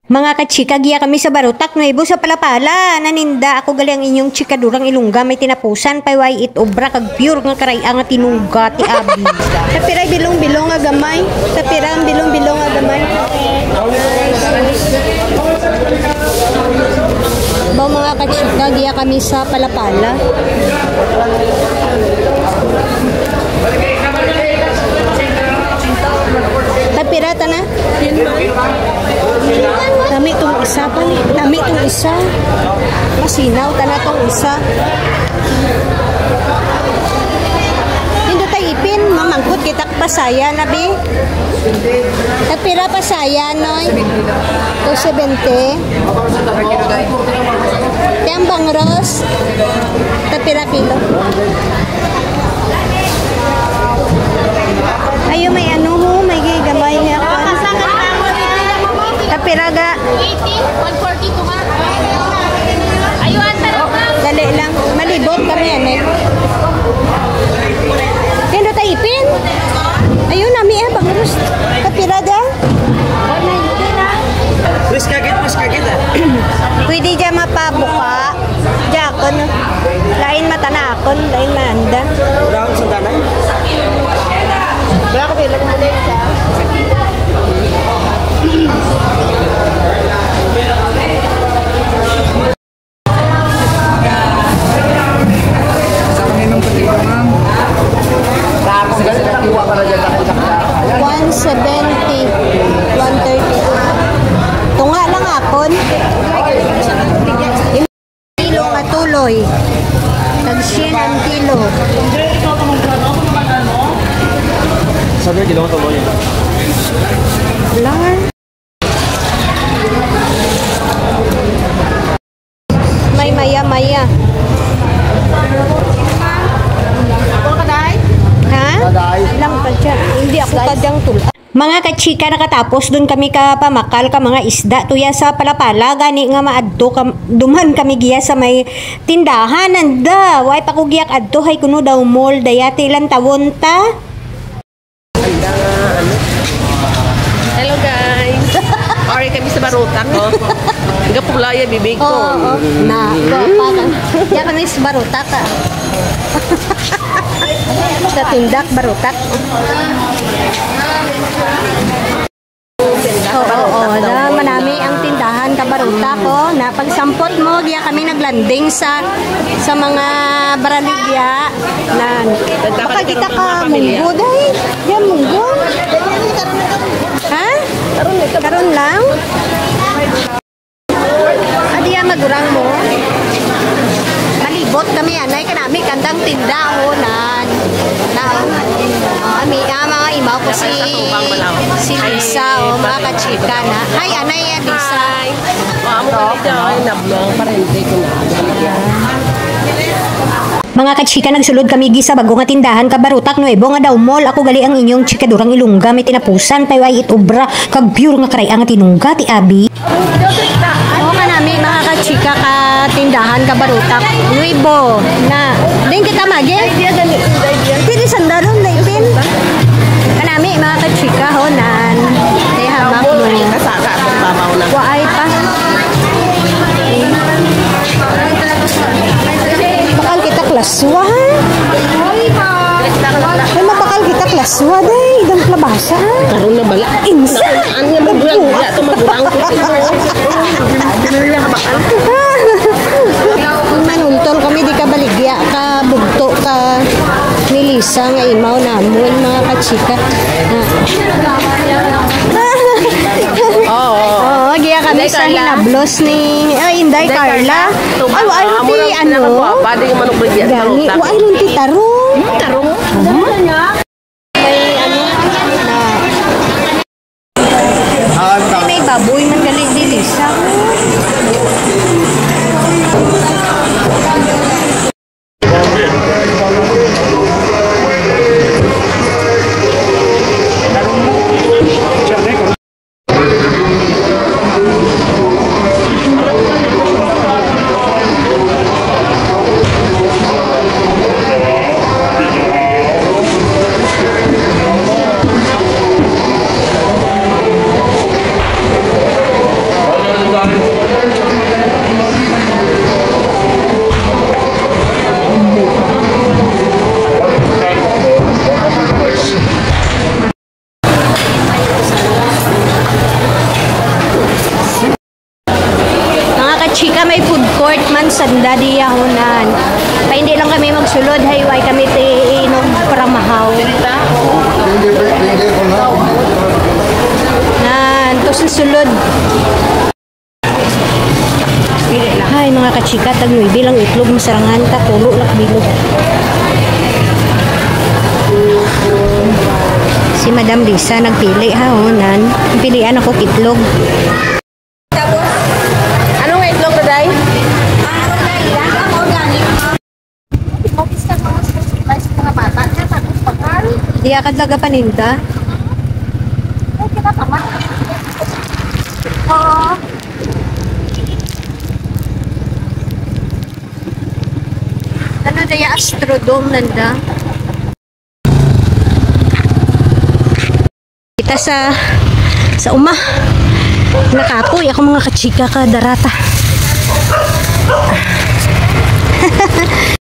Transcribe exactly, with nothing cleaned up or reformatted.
Mga kachika, giya kami sa Barotac Nuevo sa Palapala. Naninda ako gali ang inyong chikadurang Ilongga, may tinapusan, pay way it obra kag pure nga karay-a nga tinungga ti abi. Sa pira bilong-bilong nga gamay? Sa pira ang bilong-bilong nga gamay? Ba, mga kachika, giya kami sa Palapala. Tagpira ta na? Nami tong isa pa. Nami tong isa. Masinaw ta na tong isa. Nindot tay ipin, mamangkot kita pasaya na, bi. Tagpira pasaya, noy? Two seventy. Ti ang bangros, tagpira kilo? Ayo, may ano ho, may gamay niya ako. Tagpira ga? Eighty, one forty-two nga. Ayo, ang tarong, ma'am. Dali lang. Malibot kami, ano. Tindot ay ipin. Ayun, nami, eh, bangros. Kapira da? Please, kagit, please, kagit, ah. Pwede dyan mapabuka. Dyan ako, no? Lain mata na akon, lain maanda. Brown sa danay? Wala ko, bilang mo na isa. One seventy, one thirty. Tunga lang akon. Kilo nga tuloy. Tag syen ang kilo. Sabi, kilo nga tuloy. Lang. May maya-maya. Ha? Lang pa siya. Hindi ako kadyang tul-, mga kachika, nakatapos dun kami ka pamakal ka mga isda tuya sa Palapala, gani nga maadto kam-, duman kami giya sa may tindahan. Nanda, way pa ko giyak adto, hay kuno daw mall, dayati lang tawon ta. Hello, guys. Ari kami sa Barotac, oh. Gapulaya, bibig ko. Oo, oo. Na, gwapa ka. Diyan kami sa Barotac, ah. Sa tindak, Barotac. Oo, oo, na, manami ang tindahan ka Barotac, oh. Na pagsampot mo, diya kami naglanding sa, sa mga baraligya. Nan. Baka kita ka munggo, day. Yan, munggo. Ha? Karon lang. Adi ang magurang mo. Malibot kami, anay, kanami kandang tindahonan. Na, oh, ami, ah, mga imaw ko si, si Lisa, oh, mga kachika na. Hi, anay, ah, Lisa. Hi. Amo ka dito, ay, nablong, parente ko na. Mga kachika, nagsulod kami gi sa bago nga tindahan ka Barotac Nuevo nga daw mall. Ako gali ang inyong chikadurang Ilongga, may tinapusan, pay way it obra, kag pure nga karay-a nga tinungga ti abi. Amo kanami, mga kachika, ka tindahan ka Barotac Nuevo na. Din kita magi? Dili sandaron na ipin. Kanami, mga kachika, ho, nan. Kay hamak mo. Waay pa. Bakal kita klaswa, ha? Ay, mabakal kita klaswa, day. Dang klabasa, ha? Karon na bala. Insa? Ano nga magurang? Wala to magurang. Manuntol kami, di ka baligya, ka bugto, ka ni Lisa nga imaw namon, mga kachika. Ah. Oo, oo. Oo, giya kami sa hinablos ni, ay, Inday Carla. Ay, wa, ay, ti, ano? Pwede yung manok, pwede yan. Gani, wa, ay, ti tarong. Hmm, tarong. May, ano, na, ay, may baboy man gali, di, Lisa. Chika, may food court man sanda diya hunan. Pa, hindi lang kami magsulod, hayway kami ti inom para mahaw. Nan, to sa sulod. Ay, mga kachika, tag nuebe lang itlog, masarangan ka, tulo lang bilog. Si Madam Lisa nagpili, ha, oh, nan. Pilian ako itlog. Ano nga itlog, Day? Di ka talaga paninda. Oo. Ano, Day, Astrodome nanda? Kita sa, sa uma. Nakapoy ako, mga kachika, ka darata.